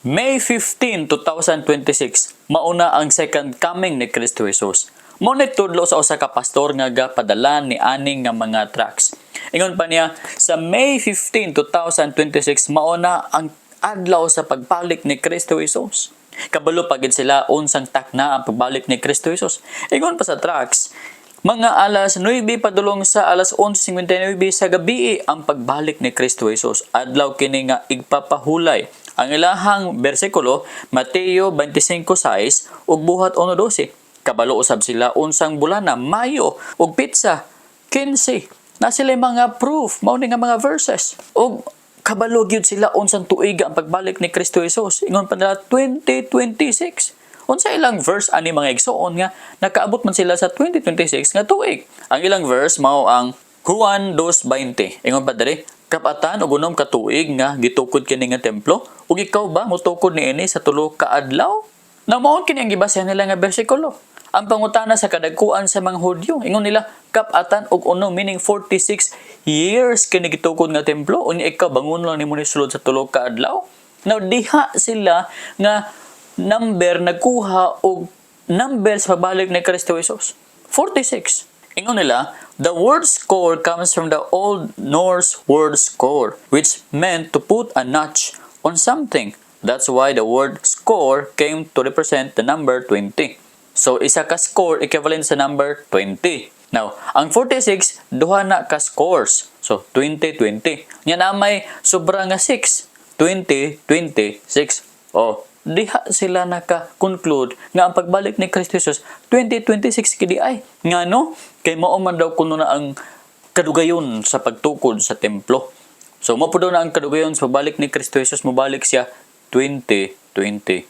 May 15, 2026, mauna ang second coming ni Kristo Jesus. Mao ni tudlo sa usa ka pastor nga gapadala ni aning nga mga tracts. Ingon pa niya, sa May 15, 2026, mauna ang adlaw sa pagbalik ni Kristo Jesus. Kabalo pa gid sila unsang takna ang pagbalik ni Kristo Jesus. Ingon pa sa tracts, mga alas 9 padulong sa alas 11:59 sa gabi ang pagbalik ni Kristo Jesus. Adlaw kini nga igpapahulay. Ang ilahang bersikulo, Mateo 25:6 ug Buhat 1:12. Kabalo usab sila unsang bulana, Mayo, ug petsa 15. Na sila mga proof, mao ni nga mga verses. Ug kabalo gyud sila unsang tuig ang pagbalik ni Kristo Jesus. Ingon pa nila 2026. Unsa ilang verse ani, mga igsoon, nga nakaabot man sila sa 2026 nga tuig? Ang ilang verse mao ang Juan 2:20. Ingon pa diri, "Kap-atan og 6 ka tuig nga gitukod kini nga templo, ug ikaw ba motukod niini sa 3 ka adlaw?" Na mao kini ang gibasehan nila nga bersikulo. Ang pangutana sa kadagkuan sa mga Hudyo, ingon nila kap-atan og 6, meaning 46 years kini gitukod nga templo, unya ikaw bangon lang nimo ni sulod sa 3 ka adlaw? Now diha sila nga number nagkuha og number sa pagbalik ni Kristo Jesus. 46. Ingon nila, the word "score" comes from the Old Norse word "skor", which meant to put a notch on something. That's why the word "score" came to represent the number 20. So, isa ka score equivalent sa number 20. Now, ang 46, duha na ka scores. So, 20, 20. Nya na may sobra nga 6. 20, 26. Oh, diha sila naka-conclude nga ang pagbalik ni Kristo Jesus 2026 kidi ay. Ngano? Kay mao man daw kuno na ang kadugayon sa pagtukod sa templo. So mao po daw na ang kadugayon sa pagbalik ni Kristo Jesus, mobalik siya 2026.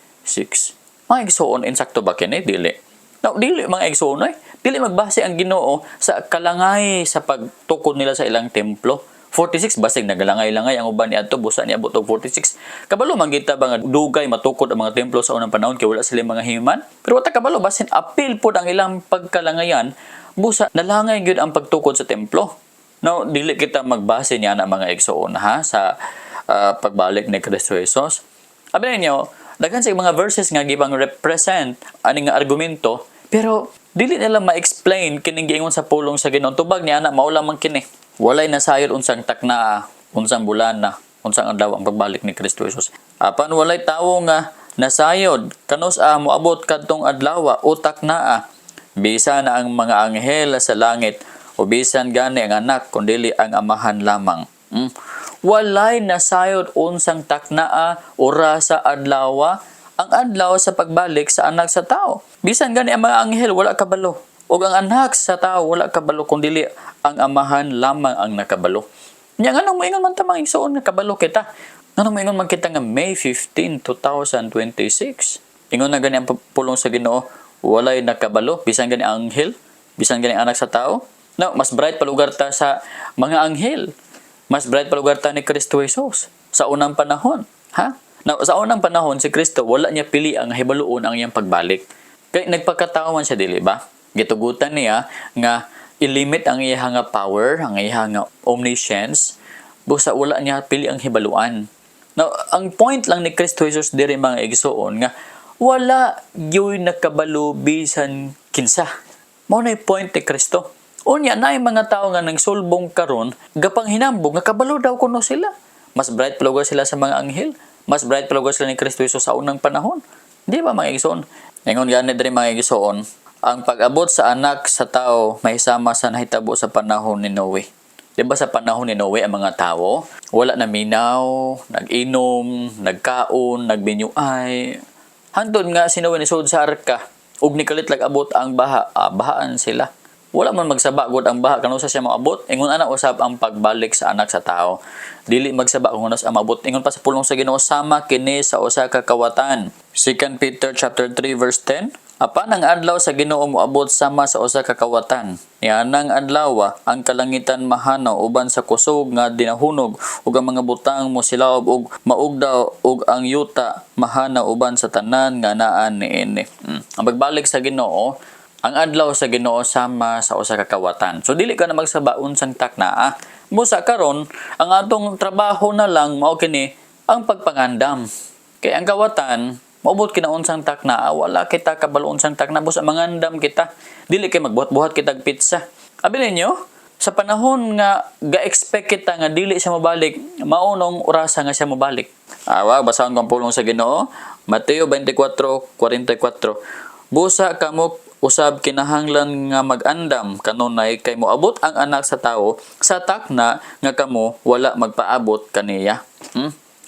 Mga igsoon, insakto ba kini? Dili. Now, dili, mga igsoon ay. Dili magbase ang Ginoo sa kalangay sa pagtukod nila sa ilang templo. 46, basig nagalangay-langay ang uban niadto busa niabot og 46. Kabalo man kita ba nga dugay matukod ang mga templo sa unang panahon kay wala sila mga himan? Pero wala kabalo, basin apil pod ang ilang pagkalangayan, busa nalangay gyud ang pagtukod sa templo. No, dili kita magbase niya na, mga igsoon, ha, sa pagbalik ni Kristo Jesus. Abi ninyo, daghan sa mga verses nga gipang represent ani nga argumento, pero dili nila ma-explain kining giingon sa pulong sa Ginoo. Tubag niya ana mao lamang kini. Walay nasayod unsang takna, unsang bulan na, unsang adlaw ang pagbalik ni Kristo Jesus. Apan walay tawo nga nasayod kanus-a moabot kadtong adlaw o taknaa, bisan na ang mga anghel sa langit o bisan gani ang Anak, kundili ang Amahan lamang. Walay nasayod unsang taknaa, orasa, adlaw, ang adlaw sa pagbalik sa Anak sa Tao. Bisan gani ang mga anghel wala kabalo. Ug ang Anak sa Tao wala kabalo, kundili ang Amahan lamang ang nakabalo. Nya nganong moingon man ta, mga igsoon, nga kabalo kita? Nganong moingon man kita nga May 15, 2026? Ingon na gani ang pulong sa Ginoo, walay nakabalo bisan gani ang anghel, bisan gani ang Anak sa Tao. No, mas bright pa lugar ta sa mga anghel. Mas bright pa lugar ta ni Kristo Jesus sa unang panahon, ha? Now, sa unang panahon si Kristo wala niya pili ang hibaluon ang iyang pagbalik. Kay nagpakatao man siya, dili ba? Gitugutan niya nga ilimit ang iya nga power, ang iya nga omniscience, busa wala niya pili ang hibaluan. Now, ang point lang ni Kristo Jesus diri, mga igsoon, nga wala gyud nakabalo bisan kinsa. Mao na point ni Kristo. Unya naay mga tao nga nang sulbong karon gapang hinambog nga kabalo daw kuno sila. Mas bright pa lugar sila sa mga anghel. Mas bright pa lugar sila ni Kristo Jesus sa unang panahon. Di ba, mga igsoon? Ingon gani diri, mga igsoon, ang pag-abot sa Anak sa Tao may sama sa nahitabo sa panahon ni Noe. Di ba sa panahon ni Noe ang mga tao wala na minaw, nag-inom, nagkaon, nagbinyuay. Hantod nga si Noe nisud sa arka ug nikalit lag abot ang baha, bahaan sila. Wala man magsaba gud ang baha kanusa siya moabot. Ingon ana usab ang pagbalik sa Anak sa Tao. Dili magsaba kung unsa maabot. Ingon pa sa pulong sa Ginoo, sama kini sa usa ka kawatan. 2 Peter chapter 3 verse 10. Apan ang adlaw sa Ginoo moabot sama sa usa ka kawatan. Nianang adlaw ang kalangitan mahanaw uban sa kusog nga dinahunog ug ang mga butang mosilaob ug maugdaw ug ang yuta mahanaw uban sa tanan nga naa niini. Ang pagbalik sa Ginoo, ang adlaw sa Ginoo sama sa usa ka kawatan. So dili ka na magsaba unsang taknaa. Busa karon ang atong trabaho na lang mao kini ang pagpangandam. Kay ang kawatan, moabot kina unsang takna, wala kita kabalo unsang takna, busa mangandam kita. Dili kay magbuhat-buhat kitag pizza. Abi ninyo, sa panahon nga ga-expect kita nga dili siya mobalik, maunong orasa nga siya mobalik. Awa, basahon ko ang pulong sa Ginoo. Mateo 24:44. Busa kamo usab kinahanglan nga mag-andam kanunay kay moabot ang Anak sa Tawo sa takna nga kamo wala magpaabot kaniya.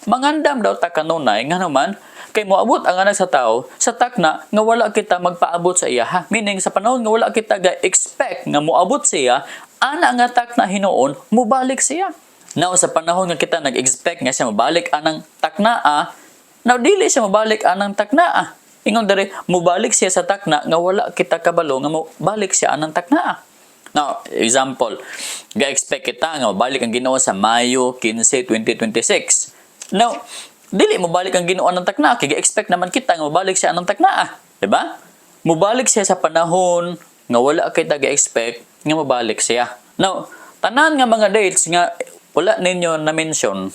Mangandam daw ta kanunay, ngano man kay moabot ang Anak sa Tawo sa takna nga wala kita magpaabot sa iya. Ha? Meaning, sa panahon nga wala kita ga-expect nga moabot siya, ana nga takna hinuon mobalik siya. Now, sa panahon nga kita nag-expect nga siya mobalik anang taknaa, now dili siya mobalik anang taknaa. Ingon diri, mobalik siya sa takna nga wala kita kabalo nga mobalik siya anang taknaa. Now, example, ga-expect kita nga mobalik ang Ginoo sa Mayo 15, 2026. Now, dili mobalik ang Ginoo anang takna kay ga-expect naman kita nga mobalik siya anang taknaa, di ba? Mobalik siya sa panahon nga wala kita ga-expect nga mobalik siya. Now, tanan nga mga dates nga wala ninyo na-mention,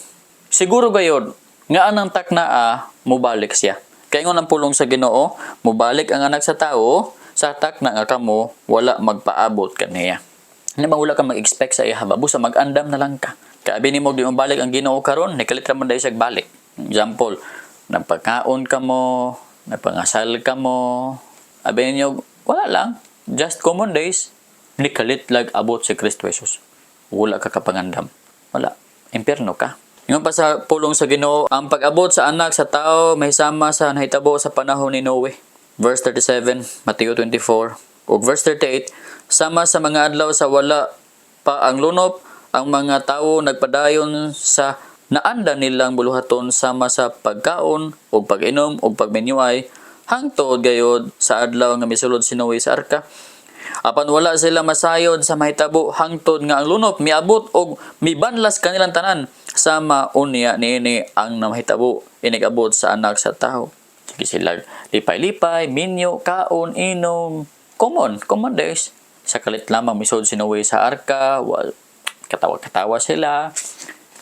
siguro gayod nga anang taknaa mobalik siya. Kay ingon ang pulong sa Ginoo, mobalik ang Anak sa Tawo sa takna nga kamo wala magpaabot kaniya. Ano ba, wala ka mag-expect sa iya ba? Busa mag-andam na lang ka. Kay abi nimo di mobalik ang Ginoo karon, nikalit ra man dahil siya balik. Example, nagpakaon ka mo, nagpangasal ka mo, abi ninyo, wala lang, just common days, nikalit lag abot si Kristo Jesus. Wala ka kapangandam. Wala. Impyerno ka. Ingon pa sa pulong sa Ginoo, ang pag-abot sa Anak sa Tao mahisama sa nahitabo sa panahon ni Noe. Verse 37, Mateo 24. Ug verse 38, sama sa mga adlaw sa wala pa ang lunop, ang mga tawo nagpadayon sa naanda nilang buluhaton sama sa pagkaon ug pag-inom ug pagminyuay hangtod gayod sa adlaw nga misulod si Noe sa arka. Apan wala sila masayod sa mahitabo hangtod nga ang lunop miabot og mibanlas kanilang tanan. Sama unya niini ang namahitabo inig-abot sa Anak sa Tawo. Sige sila lipay-lipay, minyo, kaon, inom, common, common days. Sa kalit lamang misod si Noe sa arka, wal, katawa-katawa sila.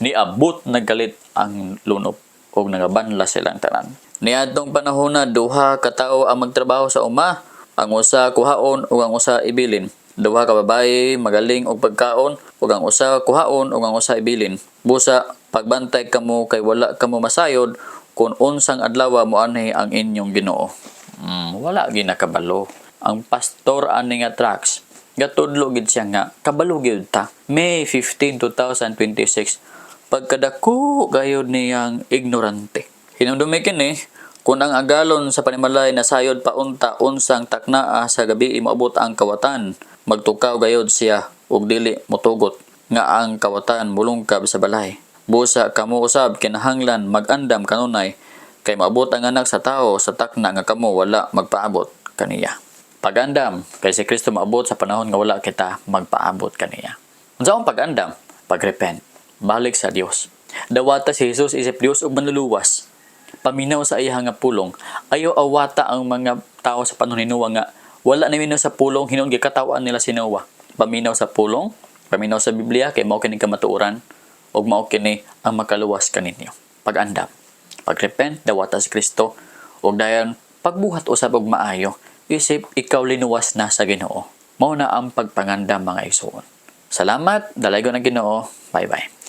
Niabot nagkalit ang lunop og nangabanla silang tanan. Niadtong panahon na duha ka tawo ang magtrabaho sa uma, ang usa kuhaon ug ang usa ibilin. Duha ka babaye magaling og pagkaon ug ang usa kuhaon ug ang usa ibilin. Busa pagbantay kamo kay wala kamo masayod kung unsang adlaw moanhi ang inyong Ginoo. Wala ginakabalo. Ang pastor ani nga tracts gatudlo gid siya nga kabalo gyud ta. May 15, 2026, pagkadako gayud niyang ignorante. Hinumdumi kini, kung ang agalon sa panimalay nasayod pa unta unsang taknaa sa gabi moabot ang kawatan, magtukaw gayud siya ug dili motugot nga ang kawatan mulungkab sa balay. Busa kamo usab kinahanglan mag-andam kanunay kay moabot ang Anak sa Tawo sa takna nga kamo wala magpaabot kaniya. Pag-andam kay si Kristo maabot sa panahon nga wala kita magpaabot kaniya. Unsa ang pag-andam? Pag-repent. Balik sa Dios. Dawata si Jesus isip Dios ug Manluluwas. Paminaw sa iya nga pulong. Ayo awata ang mga tao sa panahon ni Noah nga wala na minaw sa pulong, hinuon gikatawan nila si Noah. Paminaw sa pulong, paminaw sa Biblia kay mao kini kamatuoran ug mao kini ang makaluwas kaninyo. Pag-andam, pag-repent, dawata si Kristo ug dayon pagbuhat usab og maayo isip ikaw linuwas na sa Ginoo. Mao na ang pagpangandam, mga igsoon. Salamat, dalaygon ang Ginoo. Bye-bye.